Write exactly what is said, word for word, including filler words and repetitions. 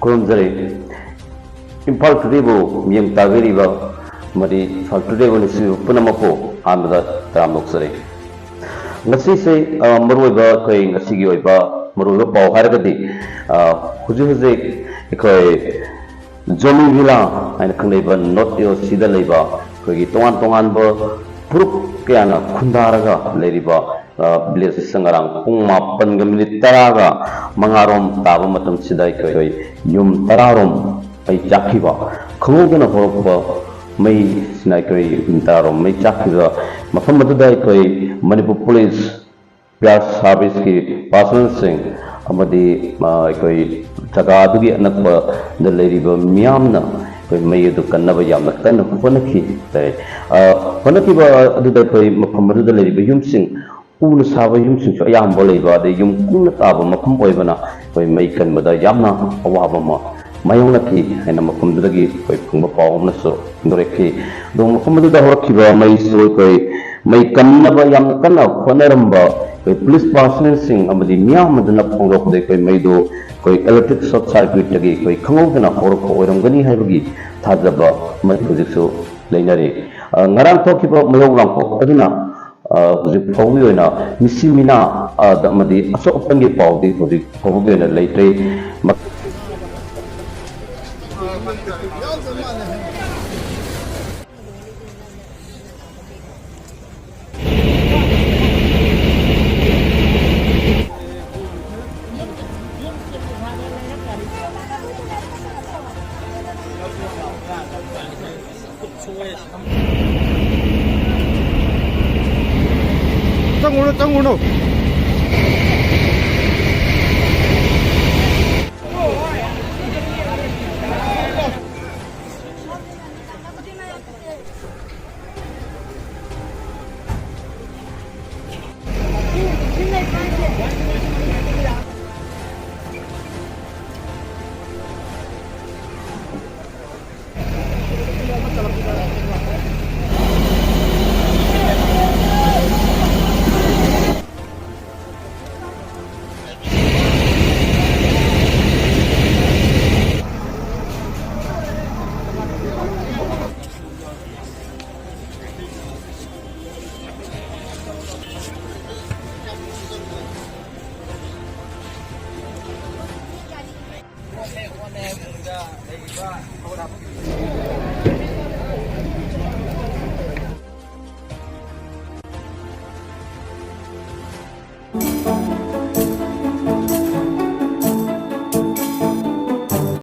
ꯈꯨꯔꯨꯝꯖꯔꯤ꯫ ꯏꯝꯐꯥꯜ ꯇꯨꯗꯦꯕꯨ ꯃꯤꯠꯌꯦꯡ ꯇꯥꯕꯤꯔꯤꯕ ꯑꯃꯗꯤ ꯏꯝꯐꯥꯜ ꯇꯨꯗꯦꯕꯨ ꯅꯨꯡꯁꯤꯕꯤꯕ ꯄꯨꯝꯅꯃꯛꯄꯨ ꯑꯍꯥꯟꯕꯗ ꯇꯔꯥꯝꯅ ꯑꯣꯛꯆꯔꯤ꯫ ꯉꯁꯤꯁꯦ, ꯑ, ꯃꯔꯨꯑꯣꯏꯕ, ꯑꯩꯈꯣꯏ ꯉꯁꯤꯒꯤ ꯑꯣꯏꯕ ꯃꯔꯨꯑꯣꯏꯕ ꯄꯥꯎ ꯍꯥꯏꯔꯒꯗꯤ, ꯑ, ꯍꯧꯖꯤꯛ ꯍꯧꯖꯤꯛ ꯑꯩꯈꯣꯏ ꯖꯣꯃꯤ ꯚꯤꯂꯥ ꯍꯥꯏꯅ ꯈꯪꯅꯩꯕ ꯅꯣꯔꯠ ꯏꯁ ꯑꯁꯤꯗ ꯂꯩꯕ ꯑꯩꯈꯣꯏꯒꯤ ꯇꯣꯉꯥꯟ ꯇꯣꯉꯥꯟꯕ ꯐꯨꯔꯨꯞ ꯀꯌꯥꯅ ꯈꯨꯟꯗꯥꯔꯒ ꯂꯩꯔꯤꯕ, ꯑ, ꯚꯤꯂꯦꯖ ꯑꯁꯤꯗ ꯉꯔꯥꯡ ꯄꯨꯡ ꯃꯥꯄꯟꯒ ꯃꯤꯅꯤꯠ ꯇꯔꯥꯒ ꯃꯉꯥꯔꯣꯝ ꯇꯥꯕ ꯃꯇꯝꯁꯤꯗ ꯑꯩꯈꯣꯏ ꯌꯨꯝ ꯇꯔꯥꯔꯣꯝ ꯃꯩ ꯆꯥꯛꯈꯤꯕ, ꯈꯪꯍꯧꯗꯅ ꯍꯧꯔꯛꯄ ꯃꯩꯁꯤꯅ ꯑꯩꯈꯣꯏ ꯌꯨꯝ ꯇꯔꯥꯔꯣꯝ ꯃꯩ ꯆꯥꯛꯈꯤꯕ ꯃꯐꯝ ꯑꯗꯨꯗ ꯑꯩꯈꯣꯏ ꯃꯅꯤꯄꯨꯔ ꯄꯨꯂꯤꯁ, ꯐꯥꯌꯔ ꯁꯥꯔꯚꯤꯁꯀꯤ ꯄꯥꯔꯁꯣꯅꯦꯜꯁꯤꯡ ꯑꯃꯗꯤ, ꯑ, ꯑꯩꯈꯣꯏ ꯖꯒꯥ ꯑꯗꯨꯒꯤ ꯑꯅꯛꯄꯗ ꯂꯩꯔꯤꯕ ꯃꯤꯌꯥꯝꯅ ꯑꯩꯈꯣꯏ ꯃꯩ ꯑꯗꯨ ꯀꯟꯅꯕ ꯌꯥꯝꯅ ꯀꯟꯅ ꯍꯣꯠꯅꯈꯤ ꯍꯥꯏꯇꯥꯔꯦ꯫ ꯑ, ꯍꯣꯠꯅꯈꯤꯕ ꯑꯗꯨꯗ ꯑꯩꯈꯣꯏ ꯃꯐꯝ ꯑꯗꯨꯗ ꯂꯩꯔꯤꯕ ꯌꯨꯝꯁꯤꯡ, ꯎꯅ ꯁꯥꯕ ꯌꯨꯝꯁꯤꯡꯁꯨ ꯑꯌꯥꯝꯕ ꯂꯩꯕ, ꯑꯗꯩ ꯌꯨꯝ ꯀꯨꯡꯅ ꯇꯥꯕ ꯃꯐꯝ ꯑꯣꯏꯕꯅ ꯑꯩꯈꯣꯏ ꯃꯩ ꯀꯟꯕꯗ ꯌꯥꯝꯅ ꯑꯋꯥꯕ ꯑꯃ ꯃꯥꯌꯣꯛꯅꯈꯤ ꯍꯥꯏꯅ ꯃꯐꯝꯗꯨꯗꯒꯤ ꯑꯩꯈꯣꯏ ꯐꯪꯕ ꯄꯥꯎ ꯑꯃꯅꯁꯨ ꯐꯣꯡꯗꯣꯔꯛꯈꯤ꯫ ꯑꯗꯨꯒ ꯃꯐꯝ ꯑꯗꯨꯗ ꯍꯧꯔꯛꯈꯤꯕ ꯃꯩꯁꯨ ꯑꯩꯈꯣꯏ ꯃꯩ ꯀꯟꯅꯕ ꯌꯥꯝꯅ ꯀꯟꯅ ꯍꯣꯠꯅꯔꯝꯕ ꯑꯩꯈꯣꯏ ꯄꯨꯂꯤꯁ ꯄꯥꯔꯁꯣꯅꯦꯜꯁꯤꯡ ꯑꯃꯗꯤ ꯃꯤꯌꯥꯝ ꯑꯗꯨꯅ ꯐꯣꯡꯗꯣꯔꯛꯄꯗ ꯑꯩꯈꯣꯏ ꯃꯩꯗꯨ ꯑꯩꯈꯣꯏ ꯏꯂꯦꯛꯇ꯭ꯔꯤꯛ ꯁꯣꯔꯠ ꯁꯥꯔꯀ꯭ꯌꯨꯠꯇꯒꯤ ꯑꯩꯈꯣꯏ ꯈꯪꯍꯧꯗꯅ ꯍꯧꯔꯛꯄ ꯑꯣꯏꯔꯝꯒꯅꯤ ꯍꯥꯏꯕꯒꯤ ꯊꯥꯖꯕ ꯑꯃꯗꯤ ꯍꯧꯖꯤꯛꯁꯨ ꯂꯩꯅꯔꯤ꯫ ꯑ, ꯉꯔꯥꯡ ꯊꯣꯛꯈꯤꯕ ꯃꯩꯔꯧ ꯂꯥꯡꯄꯣꯛ ꯑꯗꯨꯅ, ꯑ, ꯍꯧꯖꯤꯛ ꯐꯥꯎꯕꯒꯤ ꯑꯣꯏꯅ ꯃꯤꯁꯤ ꯃꯤꯅꯥ, ꯑ, ꯗ ꯑꯃꯗꯤ ꯑꯁꯣꯛ ꯑꯄꯟꯒꯤ ꯄꯥꯎꯗꯤ ꯍꯧꯖꯤꯛ ꯐꯥꯎꯕꯒꯤ ꯑꯣꯏꯅ ꯂꯩꯇ꯭ꯔꯤ꯫ ꯆꯪꯉꯨꯅꯨ, ꯆꯪꯉꯨꯅꯨ꯫